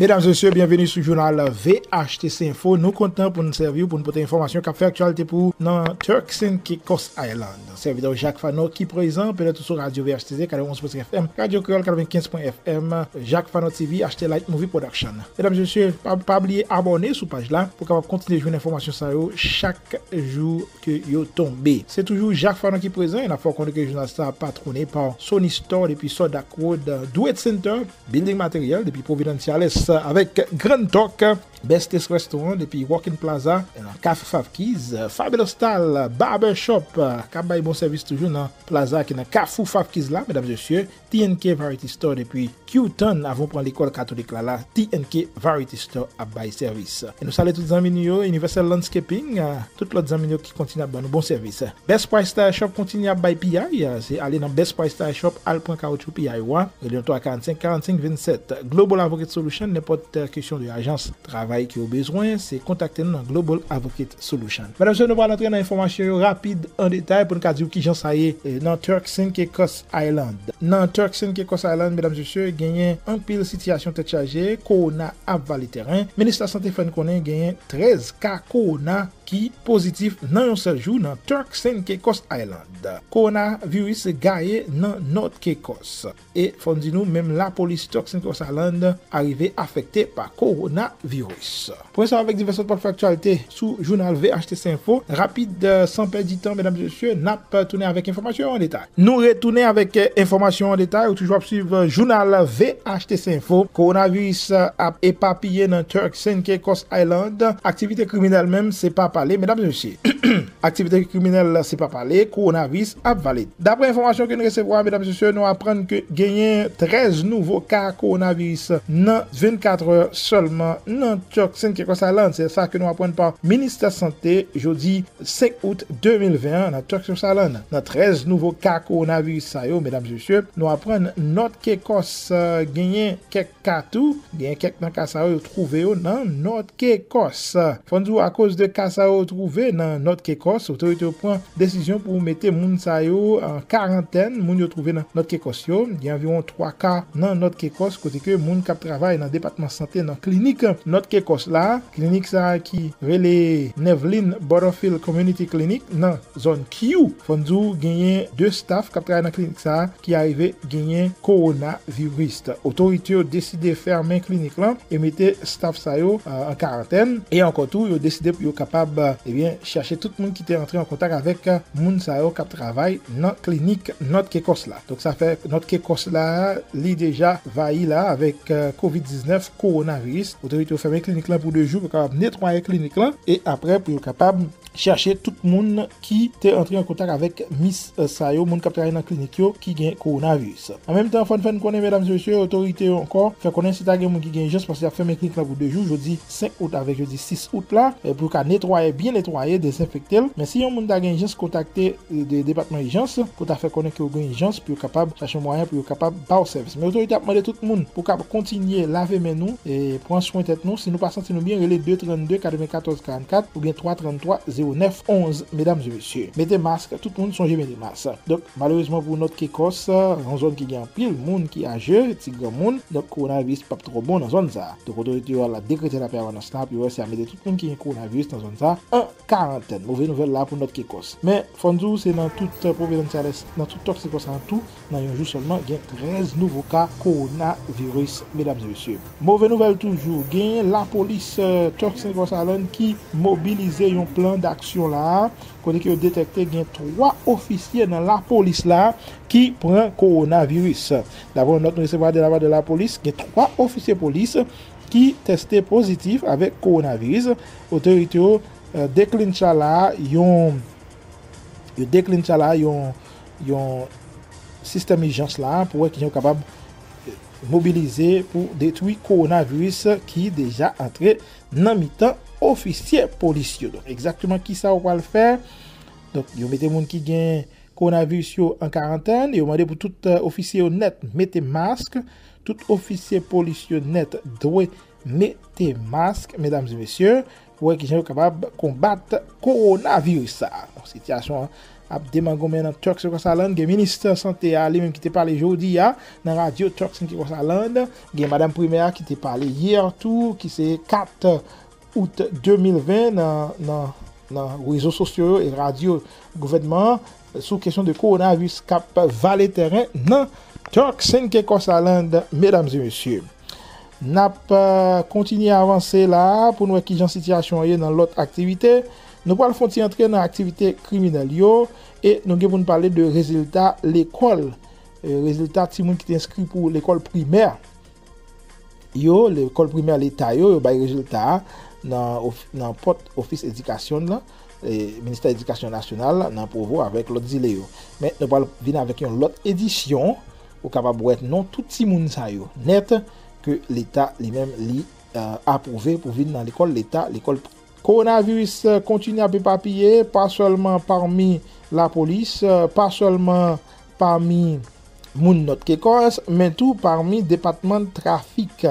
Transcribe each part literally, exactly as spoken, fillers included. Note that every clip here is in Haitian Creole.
Medam, mesye, byenveni sou jounal V H T C Info. Nou kontan pou n sèvi w, pou n pote enfòmasyon k ap fè aktyalite pou ou nan Turks and Caicos Island. Sèvitè w Jacques Fano ki prezan, penèt ou sou radyo V H T C, katrevenn onz pwen senk F M, Radyo Kreyòl katrevenkenz pwen F M, Jacques Fano T V, H T Light Movie Production. Medam, mesye, pa, pa bliye abòne sou paj la pou w kapab kontinye jwenn enfòmasyon sa yo chak jou ke yo tonbe. Se toujou Jacques Fano ki prezan, e n ap fè w konnen ke jounal sa patwone pa Sony Store depi Sodak Road, Do It Center, Building Material depi Providenciales, avèk Grand Talk, Best Taste Restaurant depi Walking Plaza, nan Kafou Fafkiz, Fabulous Style Barber Shop, k ap bay bon sèvis toujou nan Plaza ki nan Kafou Fafkiz la, medam, mesye, T N K Variety Store depi Q-Town, avan w pran lekòl katolik la, la, T N K Variety Store ap bay sèvis. E nou salye tout zanmi nou yo, Universal Landscaping, ah, tout lòt zanmi nou yo ki kontinye ap ban nou bon sèvis. Best Price Tire Shop kontinye ap bay piyay, ah, se ale nan Best Price Tire Shop, al pran kawoutchou piyay ou a, rele yo twa karannsenk karannsenk vennsèt. Global Advocate Solution, nenpòt, eh, kesyon de ajans travay ke w bezwen, se kontakte nou nan Global Advocate Solution. Medam, mesye, nou pral antre nan enfòmasyon yo rapid an detay pou n ka di w kijan sa ye, eh, nan Turks and Caicos Island. Nan Turks and Caicos Island, medam, mesye, genyen anpil sitiyasyon tèt chaje, kowona ap vale tèren. Minis Lasante fè n konnen genyen trèz ka kowona ki pozitif nan yon sèl jou nan Turks and Caicos Island. Kowonaviris gaye nan North Caicos. E fò n di nou, menm lapolis Turks and Caicos Island arive afekte pa kowonaviris. Pou sa avèk divès lòt pòtfè aktyalite sou jounal V H T C Info. Rapid, eh, san pèdi tan, medam, mesye, n ap tounen avèk enfòmasyon yo an detay. Nou retounen avèk, eh, enfòmasyon an detay. Ou toujou ap swiv, eh, jounal V H T C Info. Kowonaviris, eh, ap epapiye nan Turks and Caicos Island. Aktivite kriminèl menm, se pa pale, medam, mesye. Aktivite kriminèl, se pa pale, kowonaviris ap vale. Daprè enfòmasyon ke n resevwa, medam, mesye, nou aprann ke genyen trèz nouvo ka kowonaviris nan vennkatrè sèlman nan Turks and Caicos Island. Se sa ke nou aprann pa Ministè Sante jodi senk out de mil ven an nan Turks and Caicos Island. Nan trèz nouvo ka kowonaviris sa yo, medam, mesye, nou aprann North Caicos, eh, genyen kèk ka tou, genyen kèk nan ka sa yo, yo twouve yo nan North Caicos. Fò n di w, akoz de ka sa yo twouve nan North Caicos, otorite yo pran desizyon pou mete moun sa yo an karantèn, moun yo twouve nan North Caicos yo. Gen anviwon twa ka nan North Caicos, kote ke moun k ap travay nan depatman sante nan klinik North Caicos la, klinik sa a ki rele Nevlin Butterfield Community Clinic nan zòn Q. Fò n di w, genyen de staff k ap travay nan klinik sa a ki arive genyen kowonaviris. Otorite yo deside fèmen klinik lan e mete staff sa yo, eh, an karantèn. E ankò tou, yo deside pou yo kapab, eh, ebyen, chache tout moun ki te antre an kontak avèk, eh, moun sa yo k ap travay nan klinik North Caicos la. Donk, sa fè North Caicos la, li deja vayi la avèk, eh, kovid diznèf, kowonaviris. Otorite yo fèmen klinik lan pou de jou pou yo kapab netwaye klinik lan e apre pou yo kapab chache tout moun ki te antre an kontak avèk mis, eh, sa yo, moun k ap travay nan klinik yo ki gen kowonaviris. An menm tan, fò n fè n konnen, medam e mesye, otorite yo ankò fè konnen si ta gen moun ki gen ijans, paske y ap fèmen klinik la pou de jou, jodi senk out avèk jodi sis out la, eh, pou yo ka netwaye, byen netwaye, dezenfekte l. Men si yon moun ta gen ijans, kontakte, eh, de depatman ijans pou ta fè konnen ke w gen ijans, pou yo kapab chache yon mwayen pou yo kapab ba w sèvis. Men otorite ap mande tout moun pou kapab kontinye lave men nou, e pran swen tèt nou. Si nou pa santi nou byen, rele de trannde katrevenkatòz karannkat oubyen twa tranntwa zewo nèf onz, medam e mesye. Mete mask, tout moun sonje mete mask. Donk, malerezman pou North Caicos, yon zòn ki gen anpil moun ki aje, ti granmoun, donk kowonaviris p ap twò bon nan zòn sa a. Donk, otorite yo la dekrete lapèmanans la, pou yo wè si y a mete tout moun ki gen kowonaviris nan zòn sa a an karantèn. Move nouvèl la pou North Caicos. Men, fò n di w, se nan tout Providenciales, nan tout Turks and Caicos sa a tou, nan yon jou sèlman, gen trèz nouvo ka kowonaviris, medam e mesye. Move nouvèl toujou, gen lapolis, eh, Turks and Caicos Island ki mobilize yon plan d'aksyon la a, kote ke yo detekte gen twa ofisye nan lapolis la a ki pran kowonaviris. Daprè yon nòt nou resevwa de la part de lapolis, gen twa ofisye polis ki teste pozitif avèk kowonaviris. Otorite yo, eh, deklencha la a yon, yo deklencha la a yon, yon sistèm ijans la a pou wè kijan yo kapab, eh, mobilize pou detwi kowonaviris ki deja antre nan mitan ofisye polis yo. Donk, egzakteman kisa yo pral fè? Donk, yo mete moun ki gen kowonaviris yo an karantèn, yo mande pou tout, eh, ofisye yo nèt mete mask, tout ofisye polis yo nèt dwe mete mask, medam e mesye, pou wè kijan yo kapab konbat kowonaviris sa a. Bon, sitiyasyon an ap demangonmen nan Turks and Caicos Island. Gen minis sante a li menm ki te pale jodi a nan radyo Turks and Caicos Island. Gen madanm premyè a ki te pale yè tou, ki se kat out de mil ven nan, nan, nan rezo sosyo yo e radyo gouvènman an sou kesyon de kowonaviris k ap vale tèren nan Turks and Caicos Island, medam e mesye. N ap, eh, kontinye avanse la pou n wè kijan sitiyasyon an ye nan lòt aktivite. Nou pral fè yon ti antre nan aktivite kriminèl yo e nou gen pou n pale de rezilta lekòl, eh, rezilta timoun ki te enskri pou lekòl primè yo, lekòl primè leta yo, yo bay rezilta a nan, of- nan pòt ofis edikasyon nan, eh, ministè edikasyon nasyonal nan Pwovo avèk lòt zile yo. Men nou pral vin avèk yon lòt edisyon, ou kapab wè non tout timoun sa yo nèt ke leta li menm li, eh, apwouve pou vin nan lekòl leta, lekòl pri- Kowonaviris, eh, kontinye ap epapiye, pa sèlman pami lapolis, eh, pa sèlman pami moun Nòt Kekòs, men tou pami depatman trafik.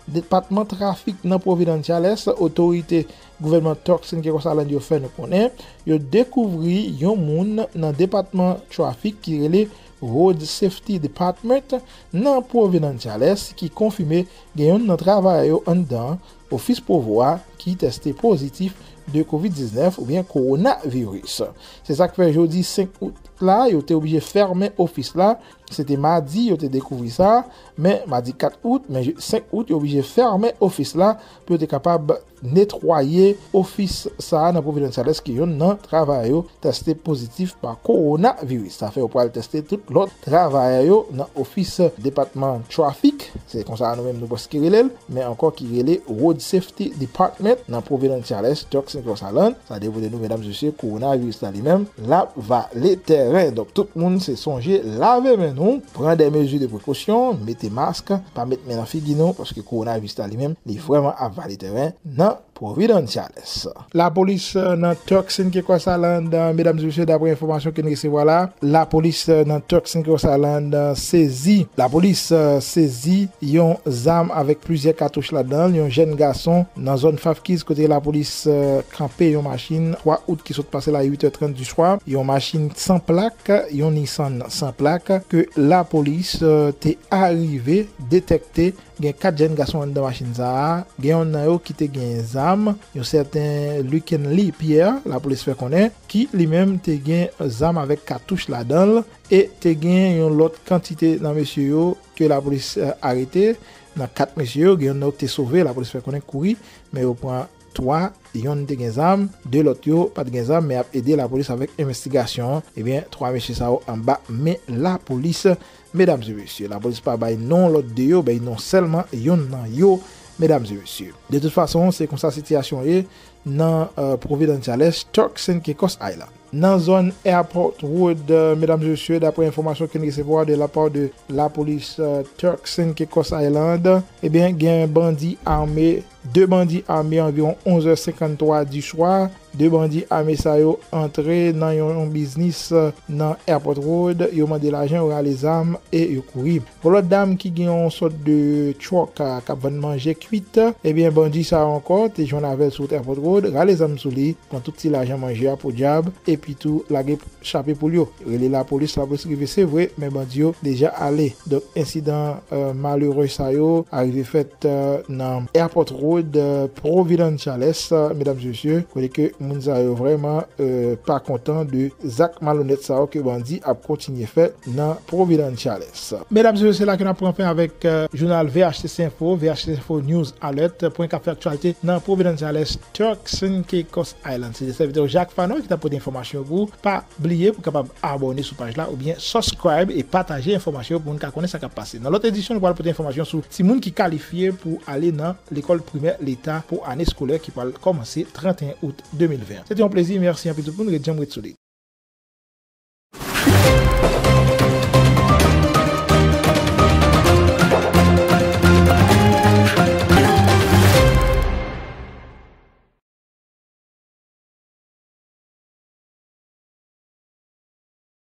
Depatman trafik nan Providenciales, otorite gouvènman Turks and Caicos Island yo fè nou konnen, yo dekouvri yon moun nan depatman trafik ki rele Road Safety Department nan Providenciales ki konfime gen youn nan travayè yo anndan ofis Provo a ki tèste pozitif de kovid diznèf oubyen kowonaviris. Se sa k fè jodi senk out la, yo te oblije fèmen ofis la. Se te madi yo te dekouvri sa, men madi kat out, men je- senk out, yo oblije fèmen ofis la pou yo te kapab netwaye ofis sa a nan Providenciales ke youn nan travayè yo tèste pozitif pa kowonaviris. Sa fè yo pral tèste tout lòt travayè yo nan ofis depatman trafik, se konsa nou menm nou prèske rele l, men ankò ki rele Road Safety Department nan Providenciales, Turks and Caicos Island. Sa depote nou, medam, mesye, kowonaviris la li menm, l ap vale tèren. Donk, tout moun se sonje lave men nou, pran de mezi de prekosyon, mete mask, pa met men nan figi nou, paske kowonaviris la li menm, li vrèman ap vale tèren nan Providenciales. Lapolis, eh, nan Turks and Caicos Island, eh, medam e mesye, dapre enfòmasyon ke n resevwa la, lapolis, eh, nan Turks and Caicos Island, eh, sezi, lapolis, eh, sezi yon zam avèk plizyè katouch ladan l, yon jèn gason nan zòn Fafkiz kote lapolis, eh, kanpe yon machin twa out ki sot pase la uit è trant di swa, yon machin san plak, yon Nissan san plak ke lapolis, eh, te arive detèkte. Gen kat jèn gason anndan machin sa a. Gen yonn nan yo ki te gen zam, yon sèten Lukenly Pierre, lapolis fè konnen, ki li menm te gen zam avèk katouch ladan l, e te gen yon lòt kantite nan mesye yo ke lapolis, eh, arete. Nan kat mesye yo, gen yonn nan yo ki te sove, lapolis fè konnen kouri, men yo pran twa, yonn te gen zam, de lòt yo pa t gen zam, men ap ede lapolis avèk envestigasyon an. Ebyen, twa mesye sa yo anba men lapolis, medam e mesye. Lapolis pa bay non lòt de yo, bay non sèlman yonn nan yo, medam e mesye. De tout fason, se konsa sitiyasyon ye nan, eh, Providenciales, Turks and Caicos Island. Nan zòn Airport Road, eh, medam e mesye, dapre enfòmasyon ke n resevwa de la pa de lapolis, eh, Turks and Caicos Island, ebyen, gen bandi ame, de bandi ame anviwon onz è senkanntwa di swa. De bandi ame sa yo antre nan yon, yon biznis, eh, nan Airport Road, yo mande lajan, yo rale zam e yo kouri. Yon lòt dam ki gen yon sòt de truck, eh, k ap vann manje kwit, ebyen, bandi sa yo ankò te jwenn avè l sou wout Airport Road, rale zam sou li, pran tout ti lajan manje a podyab, epi tou lage chape poul yo. Rele lapolis, lapolis rive, se vre, men bandi yo deja ale. Donk, ensidan, eh, malere sa yo arive fèt, eh, nan Airport Road, eh, Providenciales, eh, medam e mesye, kote ke moun sa yo vrèman, eh, pa kontan de zak malonèt sa yo ke bandi ap kontinye fè nan Providenciales. Medam e mesye, se la ke n ap pran fen avèk, eh, jounal V H T C Info, V H T C Info News Alert, pwen k ap fè aktyalite nan Providenciales, Turks and Caicos Island. Se te sèvitè w Jacques Fano ki t ap pote enfòmasyon yo pou ou. Pa bliye pou w kapab abòne sou paj la oubyen subscribe e pataje enfòmasyon yo pou moun ka konnen sa k ap pase. Nan lòt edisyon, nou pral pote enfòmasyon sou timoun ki kalifye pou ale nan lekòl primè leta pou ane eskolè ki pral kòmanse trant et un out de mil ven. Se te yon plezi, mèsi anpil tout moun, ret djanm, ret solid.